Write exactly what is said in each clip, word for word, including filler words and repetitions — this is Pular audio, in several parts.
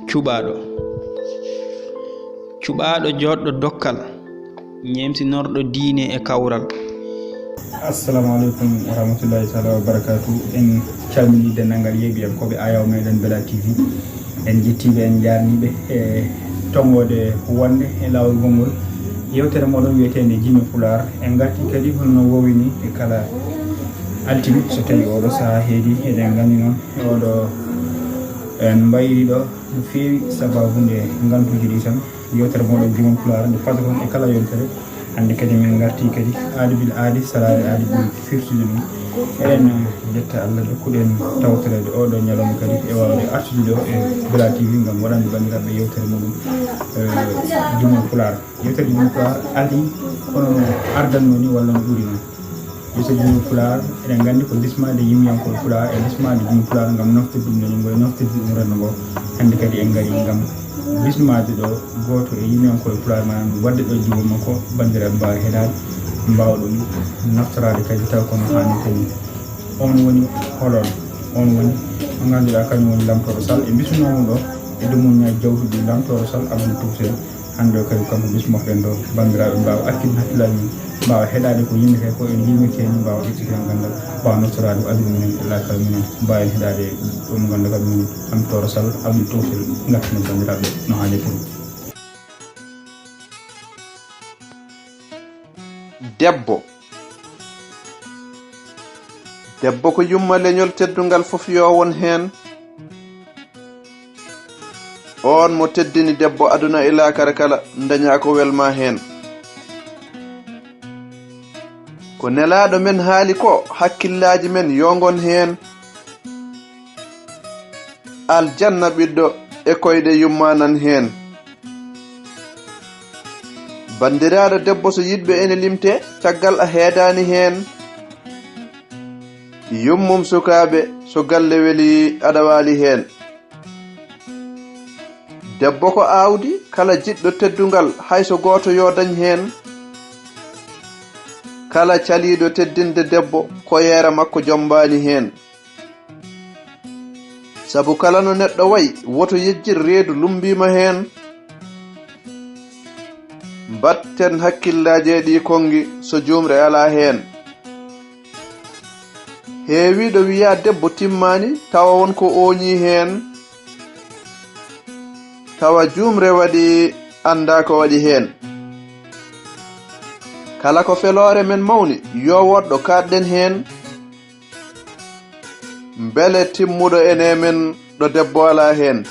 Cuɓaaɗo. Cuɓaaɗo jooɗɗo dokkal, ñeemtinorɗo diine e kawral. Assalamu aleykum wa rahmatullahi taala wa barakatuh. En calminii denndaangal yeeɓiyankooɓe ayaw meɗen Bela T V. En njettii ɓe, en njaarnii ɓe e tonngoode wonnde e laawol gonngol. Yewtere mooɗon wiyeteende Jime Pulaar. En ngartii kadi hono no woowiri e kala altine, so tawii oo ɗoo sahaa heedii, eɗen nganndi noon e oo ɗoo en mbayrii ɗoo no feewi sababude ngantuuji ɗii tan. Yewtere mooɗon Jime Pulaar nde patron e kala yontere. Hannde kadi min ngartii kadi aadi bil aadi, salaade aadi ɓuri firtude ɗum. Eɗen jetta Allah, dokkuɗo en tawtoreede oo ɗoo ñalawma kadi e waawde artude ɗoo e Bela T V ngam waɗande banndiraaɓe yewtere muɗum, eh, Jime Pulaar. Yewtere Jime Pulaar aadii hono no ardannoo nii walla no ɓuri noon. Yewtere Jime Pulaar, eɗen nganndi ko lismaade yimɓe Pulaar e lismaade Jime Pulaar ngam naftirde ɗum, no ngol naftirde ɗum renndo ngoo. Hannde kadi en ngarii ngam bismaade ɗoo gooto e yimɓe Pulaar, maanaam waɗde ɗoo jiwo makko, banndiraaɓe mbaawa heɗaade, mbaawa ɗum naftoraade kadi taw ko no haanirta nii. On woni holon? On woni mo ngannduɗaa kañum woni Lamtooro Sall. E mbisnoo mo ɗoo e dumunñaaji jawtuɗi Lamtooro Sall Abdul Tuusel. Hannde o kadi kanko bismotoɗen ɗoo, banndiraaɓe mbaawa artirde hakkillaaji mum, mbaawa heɗaade ko yimretee ko, en yimretee nii, mbaawa ƴettude heen ganndal, mbaawa naftoraade ko aduna mumen e laakara mumen, mbaawa en heɗaade ɗum ganndal kadi mumen. Lamtooro Sall Abdul Tuusel, ngartinen banndiraaɓe no haanirta nii. Debbo. Debbo ko yumma leñol teddungal fof yo won heen. On mo teddini debbo aduna e laakara kala, dañaa ko welmaa heen. Ko Nelaaɗo men haali ko, hakkillaaji men yo ngon heen. Aljanna ɓiɗɗo e koyɗe yumma nan heen. Banndiraaɗo debbo, so yiɗɓe ene limtee, caggal a heedaani heen. Yummum sukaaɓe, so galle weli, aɗa waali heen. Debbo ko aawdi, kala jiɗɗo teddungal, hay so gooto yo dañ heen. Kala caliiɗo teddinde debbo, ko yeera makko jombaani heen. Sabu kala no neɗɗo wayi, woto yejjir reedu lummbiima heen. Mbatten hakkillaaji e ɗii konngi so juumre alaa heen. Heewiiɗo wiya debbo timmaani, tawa won ko ooñii heen, tawa juumre waɗi, anndaa ko waɗi heen. Kala ko feloore men mawni, yo wood ɗo kaaɗɗen heen. Mbele timmuɗo ene men ɗo debbo alaa heen?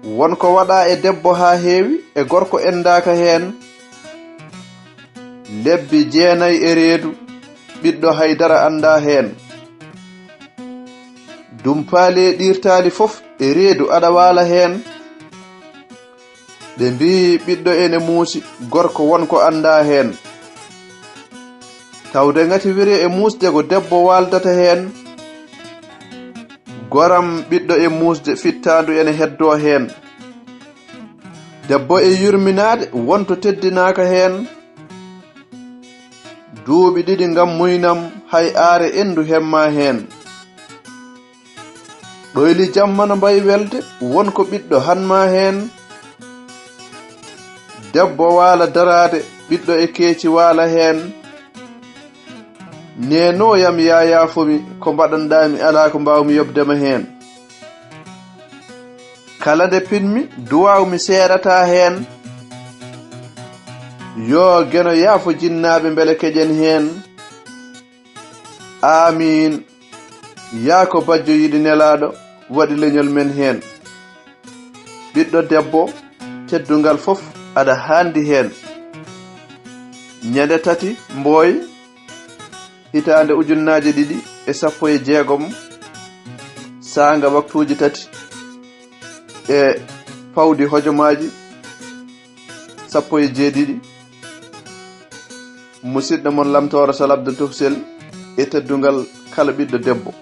Won ko waɗaa e debbo haa heewi, e gorko endaaka heen. Lebbi jeenay e reedu, ɓiɗɗo hay dara anndaa heen. Dumpaali e ɗiirtaali fof e reedu aɗa waala heen. Ɓe mbii ɓiɗɗo ene muusi, gorko won ko anndaa heen. Tawde ngati wire e muusde ko debbo waaldata heen. Goram ɓiɗɗo e muusde fittaandu ene heddoo heen. Debbo e yurminaade won to teddinaaka heen. Duuɓi ɗiɗi ngam muynam hay aare enndu hemmaa heen. Ɗoyli jammano mbayi welde, won ko ɓiɗɗo hanmaa heen. Debbo waala daraade, ɓiɗɗo e keeci waala heen. Neenooyam yaa yaafo mi, ko mbaɗanɗaa mi alaa ko mbaawmi yoɓde ma heen. Kala nde pinmi, duwaaw mi seeɗataa heen. Yoo Geno yaafo jinnaaɓe mbele keƴen heen. Aamiin. Yaa ko bajjo yiɗi nelaaɗo, waɗi leñol men heen. Ɓiɗɗo debbo, teddungal fof aɗa haandi heen. Ñande tati Mbooy, hitaande ujunnaaje ɗiɗi e sappo e jeegom, saanga waktuuji tati e pawdi hojomaaji sappo e jeeɗiɗi. Musiɗɗo mon Lamtooro Sal Abdul Tuksel e teddungal kala ɓiɗɗo debbo.